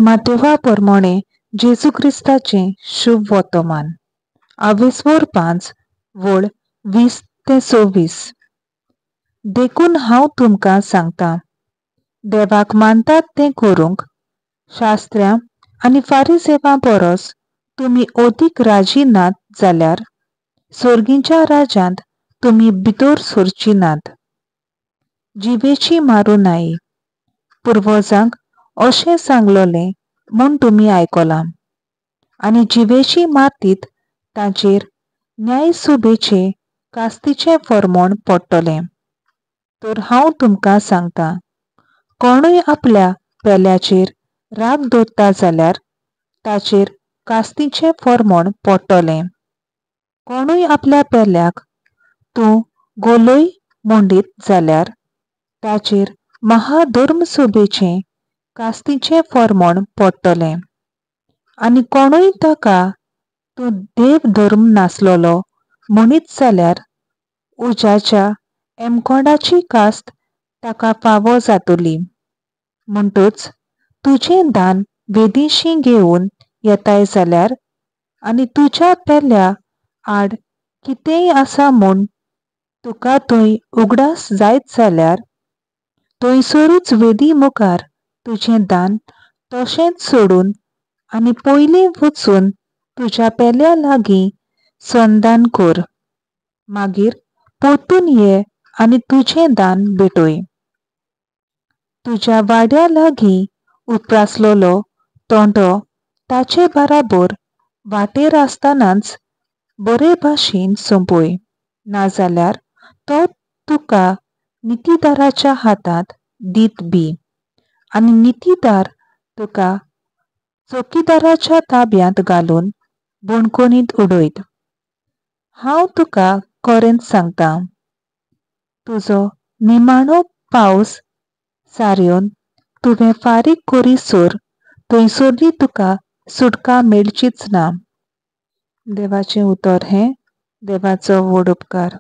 मातेवा परमोणे जेजू क्रिस्ताचें शुभ वर्तमान. आवेस्वोर 5 वळ 20 ते 26. देखून हांव तुमकां सांगता, देवाक मानतात तें करूंक शास्त्र्यां आनी फारिजेवां परस तुमी अदीक राजी नात जाल्यार सोर्गींच्या राज्यांत तुमी भितर सरची नात. जिवेची मारूं नाय. पुर्वजांक अशें सांगलोलें म्हूण तुमी आयकलां, आनी जिवेची मारतीत ताचेर न्यायसभेचे कास्तीचें फर्मोण पडटलें. तर हांव तुमकां सांगता, कोणूय आपल्या पेल्याचेर राग दवरता जाल्यार ताचेर कास्तीचें फर्मोण पडटलें. कोणूय आपल्या पेल्याक तूं गोलय म्हणीत जाल्यार ताचेर महाधर्मसभेचें कास्तीचें फर्मोण पडटलें. आनी कोणूय ताका तूं देव धर्म नासलेलो म्हणीत जाल्यार उज्याच्या एमकोंडाची कास्त ताका फावो जातली. म्हणटच तुजें दान वेदीशी घेवन येताय जाल्यार आनी तुज्या पेल्या आड कितेंय आसा म्हूण तुका थंय उगडास जायत जाल्यार थंयसरूच वेदी मुखार तुजें दान तशेंच सोडून आनी पयलीं वचून तुज्या पेल्या लागीं संदान कर, मागीर परतून ये आनी तुजें दान भेटय. तुज्या वाड्या लागीं उप्रासलेलो तोंडो ताचे बराबर वाटेर आसतनाच बरे भाशेन सोंपय, नाजाल्यार तो तुका नितीदाराच्या हातांत दीत बी आनी नितीदार तुका चौकीदाराच्या ताब्यांत घालून बणकोणींत उडयत. हांव तुका खरेंच सांगता, तुजो निमाणो पावस सारयन तुवें फारीक करीसर थंयसरली तुका सुटका मेळचीच ना. देवाचें उतर हें देवाचो व्हड उपकार.